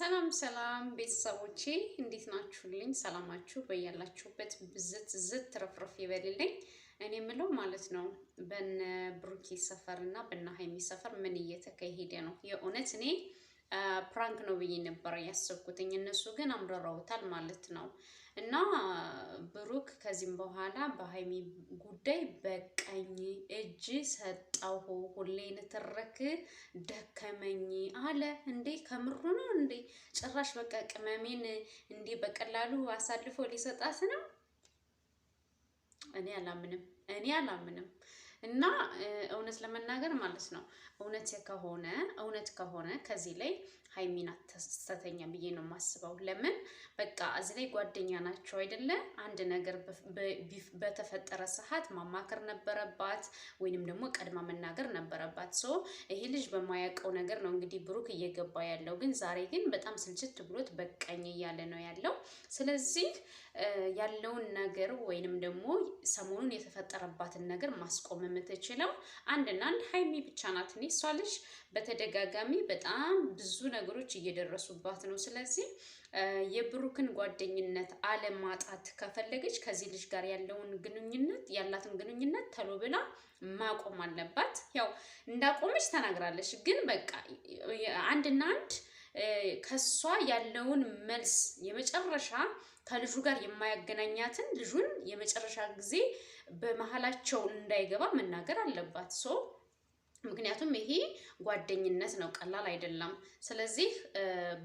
ሰላም ሰላም ቤተሰቦቼ፣ እንዴት ናችሁልኝ? ሰላማችሁ በያላችሁበት ብዝት ዝት ትረፍረፍ ይበልልኝ። እኔ የምለው ማለት ነው፣ በነ ብሩኬ ሰፈር እና በነ ሀይሚ ሰፈር ምን እየተካሄደ ነው? የእውነት እኔ prank ነው ብዬ ነበረ ያሰብኩትኝ። እነሱ ግን አምርረውታል ማለት ነው። እና ብሩክ ከዚህም በኋላ በሀይሚ ጉዳይ በቃኝ፣ እጅ ሰጠሁ፣ ሁሌ ንትርክ ደከመኝ አለ። እንዴ፣ ከምሩ ነው እንዴ? ጭራሽ በቃ ቅመሜን እንዴ በቀላሉ አሳልፎ ሊሰጣት ነው? እኔ አላምንም፣ እኔ አላምንም። እና እውነት ለመናገር ማለት ነው፣ እውነት ከሆነ ከዚህ ላይ ሀይሚ ናት ስህተተኛ ብዬ ነው የማስበው። ለምን፣ በቃ እዚህ ላይ ጓደኛ ናቸው አይደለ? አንድ ነገር በተፈጠረ ሰዓት ማማከር ነበረባት፣ ወይንም ደግሞ ቀድማ መናገር ነበረባት። So ይሄ ልጅ በማያውቀው ነገር ነው እንግዲህ ብሩክ እየገባ ያለው። ግን ዛሬ ግን በጣም ስልችት ብሎት በቃኝ እያለ ነው ያለው። ስለዚህ ያለውን ነገር ወይንም ደግሞ ሰሞኑን የተፈጠረባትን ነገር ማስቆም የምትችለው አንድና አንድ ሀይሚ ብቻ ናት። እኔ እሷ ልጅ በተደጋጋሚ በጣም ብዙ ነገሮች እየደረሱባት ነው። ስለዚህ የብሩክን ጓደኝነት አለማጣት ከፈለገች ከዚህ ልጅ ጋር ያለውን ግንኙነት፣ ያላትን ግንኙነት ተሎ ብላ ማቆም አለባት። ያው እንዳቆመች ተናግራለች። ግን በቃ አንድና አንድ ከሷ ያለውን መልስ፣ የመጨረሻ ከልጁ ጋር የማያገናኛትን፣ ልጁን የመጨረሻ ጊዜ በመሀላቸው እንዳይገባ መናገር አለባት። So ምክንያቱም ይሄ ጓደኝነት ነው፣ ቀላል አይደለም። ስለዚህ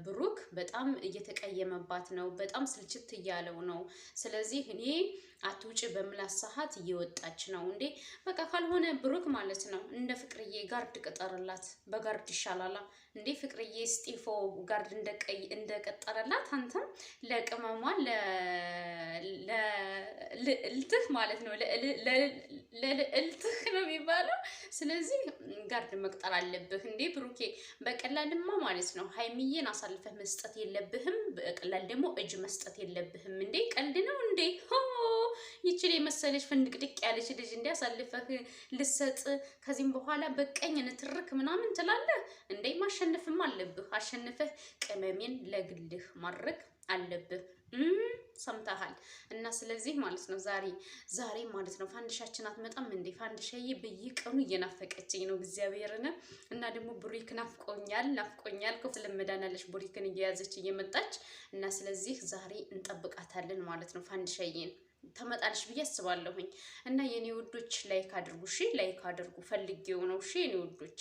ብሩክ በጣም እየተቀየመባት ነው፣ በጣም ስልችት እያለው ነው። ስለዚህ እኔ አትውጭ በምላት ሰዓት እየወጣች ነው እንዴ። በቃ ካልሆነ ብሩክ ማለት ነው እንደ ፍቅርዬ guard ቅጠርላት፣ በ guard ይሻላላ እንዴ። ፍቅርዬ ስጢፎ guard እንደቀጠረላት አንተም ለቅመሟ ለልዕልትህ ማለት ነው፣ ለልዕልትህ ነው የሚባለው። ስለዚህ guard መቅጠር አለብህ እንዴ ብሩኬ። በቀላልማ ማለት ነው ሀይሚዬን አሳልፈህ መስጠት የለብህም። በቀላል ደግሞ እጅ መስጠት የለብህም። እንዴ፣ ቀልድ ነው እንዴ? ይችል የመሰለች ፍንድቅድቅ ያለች ልጅ እንዲ አሳልፈህ ልሰጥ፣ ከዚህም በኋላ በቀኝ ንትርክ ምናምን ትላለህ እንዴ? ማሸነፍም አለብህ። አሸንፈህ ቅመሜን ለግልህ ማድረግ አለብህ። ሰምተሃል? እና ስለዚህ ማለት ነው ዛሬ ማለት ነው ፋንድሻችን አትመጣም እንዴ? ፋንድሻዬ በየቀኑ እየናፈቀችኝ ነው እግዚአብሔርን። እና ደግሞ ብሩክ ናፍቆኛል፣ ናፍቆኛል። ስለመዳናለች ብሩክን እየያዘች እየመጣች። እና ስለዚህ ዛሬ እንጠብቃታለን ማለት ነው፣ ፋንድሻዬን ተመጣለች ብዬ አስባለሁኝ። እና የኔ ውዶች like አድርጉ፣ እሺ like አድርጉ፣ ፈልጌው ነው። እሺ የኔ ውዶች።